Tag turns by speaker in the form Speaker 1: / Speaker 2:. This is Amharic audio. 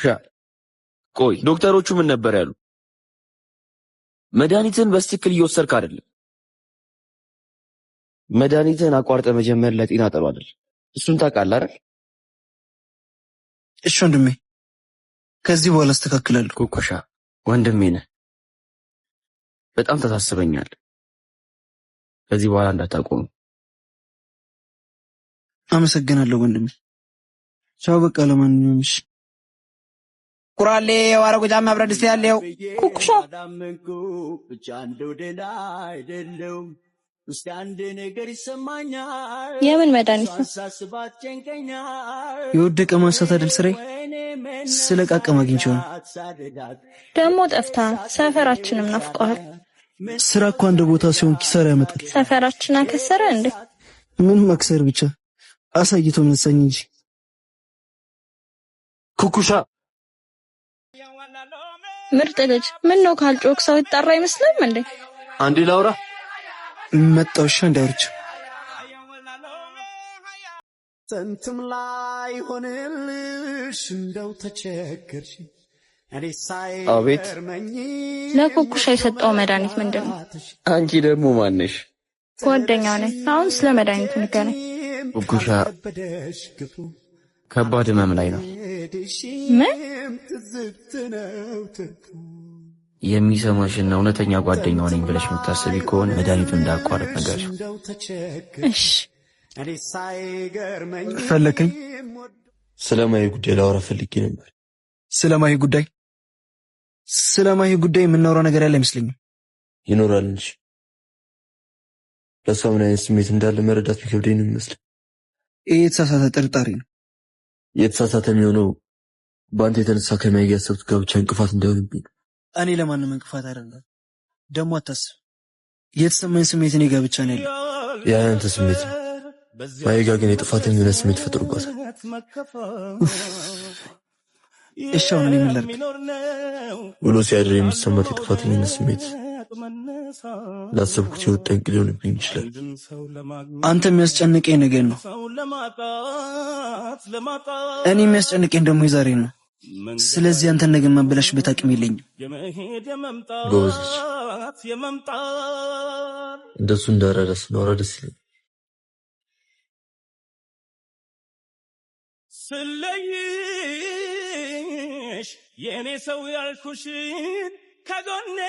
Speaker 1: ሻ ቆይ፣ ዶክተሮቹ ምን ነበር ያሉ? መድኃኒትህን በትክክል እየወሰድክ አይደለም። መድኃኒትህን አቋርጠ መጀመር ለጤና ጥሩ አይደለም። እሱን ታውቃለህ አይደል?
Speaker 2: እሺ ወንድሜ፣ ከዚህ በኋላ አስተካክላለሁ።
Speaker 1: ኩኩሻ ወንድሜ ነህ፣ በጣም ታሳስበኛል። ከዚህ በኋላ እንዳታቆሙ።
Speaker 2: አመሰግናለሁ ወንድሜ። ቻው። በቃ ለማንኛውም እሺ።
Speaker 3: ኩራሌው አረጎ ጫማ ብረት ድስት ያለው
Speaker 4: ኩኩሻ የምን መድኃኒት ነው?
Speaker 2: የወደቀ ማንሳት አይደል ስራዬ? ስለቃቀም አግኝቼው ነው።
Speaker 4: ደግሞ ጠፍተሃል። ሰፈራችንም ናፍቀዋል።
Speaker 2: ስራ እኮ አንድ ቦታ ሲሆን ኪሳራ ያመጣል።
Speaker 4: ሰፈራችን አከሰረ እንዴ?
Speaker 2: ምን መክሰር ብቻ አሳይቶ መሰኝ እንጂ።
Speaker 1: ኩኩሻ
Speaker 4: ምርጥ ልጅ። ምን ነው ካልጮክ ሰው ይጠራ አይመስልም እንዴ?
Speaker 1: አንዴ ላውራ።
Speaker 2: መጣው። እሺ እንዳውርች
Speaker 5: ጥንትም ላይ ሆንልሽ እንደው ተቸገርሽ እኔ
Speaker 1: አቤት።
Speaker 5: ሳይገርመኝ
Speaker 4: ለኩኩሻ የሰጠው መድኃኒት ምንድን ነው?
Speaker 1: አንቺ ደግሞ ማነሽ?
Speaker 4: ጓደኛው ነኝ። አሁን ስለ መድኃኒቱ ንገረኝ።
Speaker 1: ኩኩሻ
Speaker 5: ከበደሽ ግፉ
Speaker 1: ከባድ ህመም ላይ ነው።
Speaker 4: ምን?
Speaker 5: ትዝብት ነው ትርፉ።
Speaker 1: የሚሰማሽና እውነተኛ ጓደኛው ነኝ ብለሽ የምታስቢ ከሆነ መድኃኒቱን እንዳያቋርጥ ንገሪው።
Speaker 5: እንደው ተቸገርሽ
Speaker 4: እሺ።
Speaker 5: እኔ ሳይገርመኝ
Speaker 2: ፈለከኝ?
Speaker 6: ስለማየ ጉዳይ ላወራ ፈልጌ ነበር።
Speaker 2: ስለማሂ ጉዳይ? ስለማሂ ጉዳይ የምናወራው ነገር ያለ አይመስለኝም።
Speaker 6: ይኖራል እንጂ ለእሷ ምን አይነት ስሜት እንዳለ መረዳት የሚከብደኝ ነው የሚመስለኝ።
Speaker 2: ይህ የተሳሳተ ጥርጣሬ ነው።
Speaker 6: የተሳሳተ የሚሆነው በአንተ የተነሳ ከማየ ጋር ያሰብኩት ጋብቻ እንቅፋት እንዳይሆንብኝ ነው።
Speaker 2: እኔ ለማንም እንቅፋት አይደለም። ደግሞ አታስብ። የተሰማኝ ስሜት እኔ ጋር ብቻ ነው ያለው።
Speaker 6: ያ ያንተ ስሜት ነው። ማየ ጋር ግን የጥፋተኝነት ስሜት ፈጥሮባታል።
Speaker 2: እሺ አሁን እኔ ምን ላድርግ?
Speaker 6: ውሎ ሲያድር የሚሰማት የጥፋተኝነት ስሜት ላሰብኩት ህይወት ጠንቅ ሊሆንብኝ ይችላል።
Speaker 2: አንተ የሚያስጨንቀኝ ነገር ነው። እኔ የሚያስጨንቀኝ ደግሞ የዛሬ ነው። ስለዚህ አንተን ነገር ማበላሽበት አቅም የለኝም።
Speaker 6: ጎበዝ ልጅ፣ እንደሱ እንዳራዳ ስናወራ ደስ ይለኛል።
Speaker 7: ስለይሽ የእኔ ሰው ያልኩሽን ከጎኔ